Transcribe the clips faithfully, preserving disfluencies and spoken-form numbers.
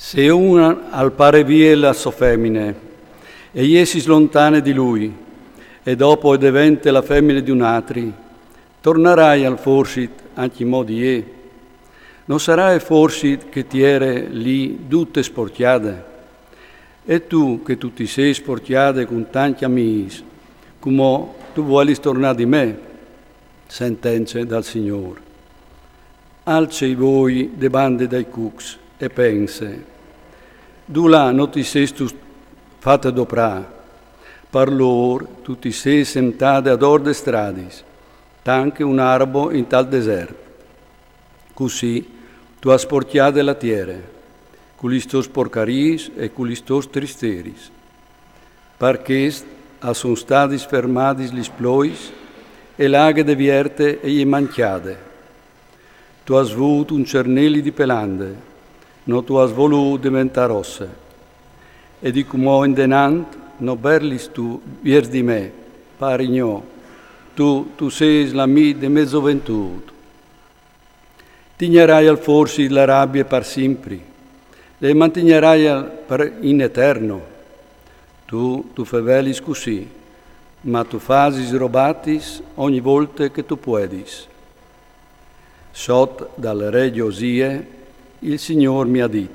Se un al pare vie la so femine, e jessis lontane di lui, e dopo e devente la femine di un atri, tornarai al forsit anchimò di ie? No sarae forsit che tiere li dute sporchiade? E tu, che tu ti sei sporchiade cun tanti amis, cumò tu vuelis tornà di me? Sentence dal Signor. Alce i voi de bande dai cucs e pense: dulà no ti sêstu fate doprà? Par lôr tu ti sês sentade ador des stradis, tant che un arbo intal desert. Cussì tu âs sporchiade la tiere, cu lis tôs porcariis e cu lis tôs tristeris. Par chest a son stadis fermadis lis plois, e la aghe de vierte e je manchade. Tu âs vût un cerneli di pelande, no tu âs volût deventâ rosse. E di cumò indenant no berlis tu viers di me, pari gno, tu, tu sês l'amì de me zoventût. Tignarai al forsit la rabie par simpri? Le mantignarai al, par in eterno? Tu, tu fevelis cussì, ma tu fasis robatis ogni volte che tu puedis. Sot dal re Giosie il Signor mi à dit: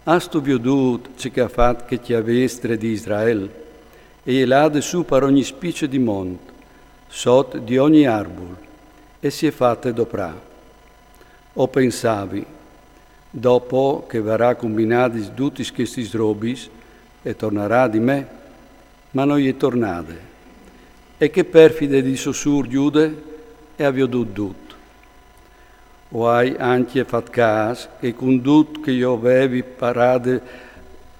Âstu viodût ce che à fat chetia viestre di Israel? E je lade sù par ogni spice di mont, sot di ogni arbul, e si è fate doprà. O pensavi: dopo che varà cumbinadis dutis chestis robis, e tornarà di me, ma no je tornade. E che perfide di so sûr Giude e à viodût dut. O ai ancje fat câs che cun dut che jo vevi parade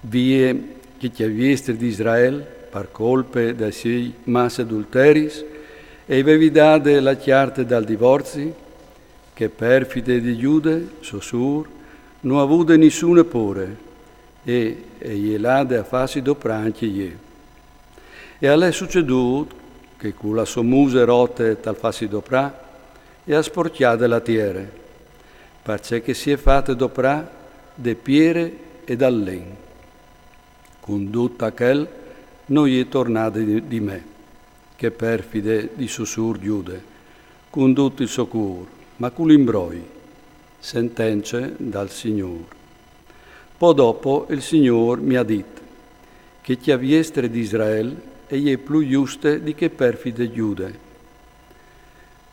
vie chetia viestre di Israel, par colpe dai siei masse adulteris, e i vevi dade la cjarte dal divorzi, che perfide di Giude, so sûr, no à vude nissune pôre, e, e je lade a fâsi doprâ ancje ie. E al è sucedût che cu la so muse rote tal fâsi doprà, e à sporchiade la tiere, parcè che si è fate doprà de piere e dal len. Cun dut achel no je tornade di, di me, che perfide di so sûr Giude, cun dut il so cûr, ma cul imbroi. Sentence dal Signor. Po dopo il Signor mi à dit: Chetia viestre di Israel e je plui juste di che perfide Giude.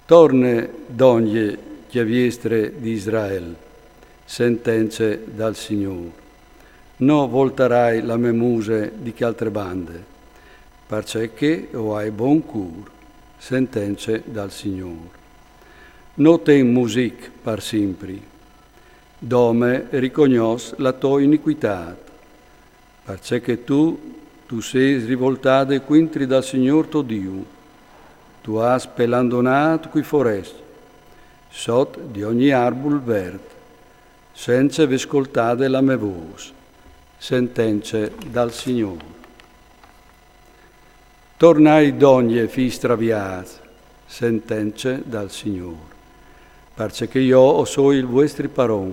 Torne dongje, chetia viestre di Israel, sentence dal Signor. No voltarai la me muse di chê altre bande, parcè che o ai bon cûr, sentence dal Signor. No ten music par simpri. Dome ricognòs la tô iniquitât, parcè che tu, tu sês rivoltade cuintri dal Signor to Diu. Tu âs pelandonât cui forescj, sot di ogni arbul vert, cence vê scoltade la mê vôs, sentence dal Signor. Tornait dongje, fîs straviâts, sentence dal Signor, parcè che jo o soi il vuestri paron,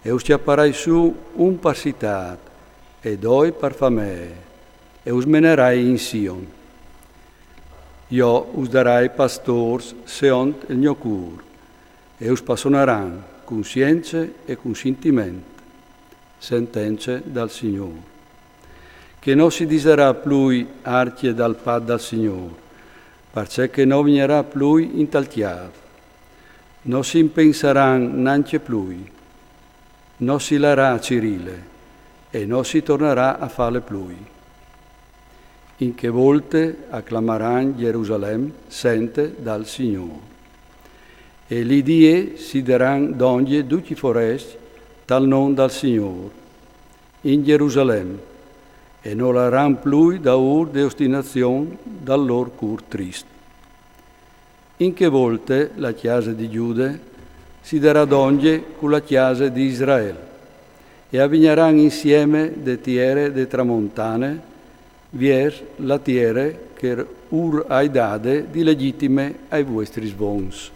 e us cjaparai sù un par citât e doi par famee, e us menarai in Sion. Jo us darai pastôrs seont il gno cûr, e us passonaran cun sience e cun sintiment, sentence dal Signor. Che no si disarà plui arcje dal pat dal Signor, parcè che no vignarà plui intal cjâf. No si impensaran nancje plui. No si larà cirîle, e no si tornarà a fâle plui. In chê volte a clamaran Gjerusalem sente dal Signor. E li di ie si daran dongje ducj i forescj tal non dal Signor, in Gjerusalem, e no laran plui daûr de ostinazion dal lôr cûr trist. In chê volte la cjase di Giude si darà dongje cu la cjase di Israel, e a vignaran insieme de tiere de tramontane, viers la tiere che ur ai dade di legjitime ai vuestris vons.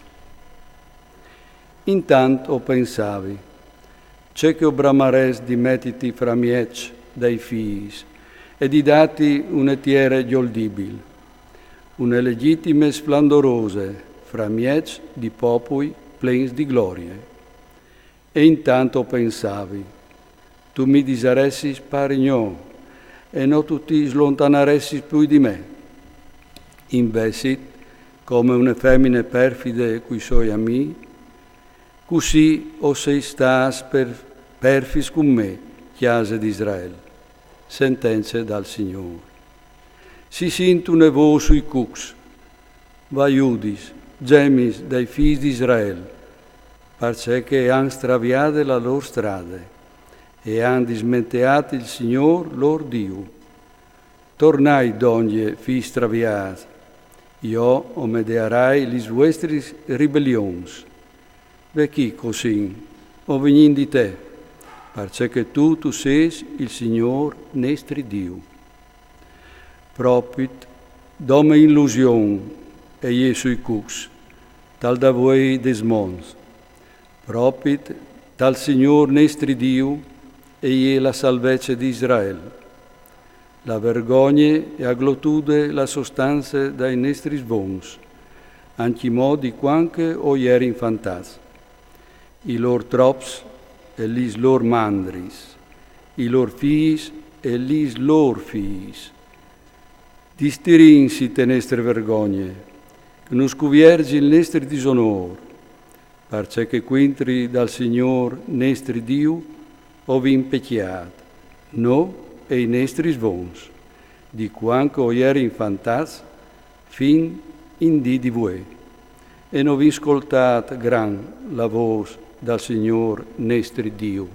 Intant o pensavi: Ce che o bramarès di metiti framieç dai fiis e di dati une tiere gjoldibil, une legjitime splendorose framieç di popui plens di glorie. E intant o pensavi: tu mi disaressis pari gno, e no tu ti slontanaressis plui di me. Invezit, come une femine perfide cui soi amii, cussì o seis stâts per- perfits cun me, cjase di Israel. Sentence dal Signôr. Si sint une vôs sui cucs: va judis, gemis dai fiis di Israel, parcè che a àn straviade la lôr strade e a àn dismenteât il Signôr lôr Diu. Tornait dongje, fiis straviâts, jo o medearai lis vuestris ribelions. Ve chi, cosìn, o vignìn di te, parcè che tu tu sês il Signôr nestri Diu. Propit dome ilusion e jê sui cucs, tal da vuei des monts. Propit tal Signôr nestri Diu e jê la salvece di Israel. La vergogne e a glotude la sostance dai nestris vons, ancjemò di cuant che o jerin fantats. I lôr trops e lis lôr mandris, i lôr fiis e lis lôr fiis. Distirìnsi te nestre vergogne, che nus cuvierzi il nestri disonôr, parcè che cuintri dal Signôr nestri Diu o vin pecjât, no e i nestris vons, di cuant che o jerin fantats fin in dì di vuê, e no vin scoltât gran la vôs dal Signôr nestri Diu.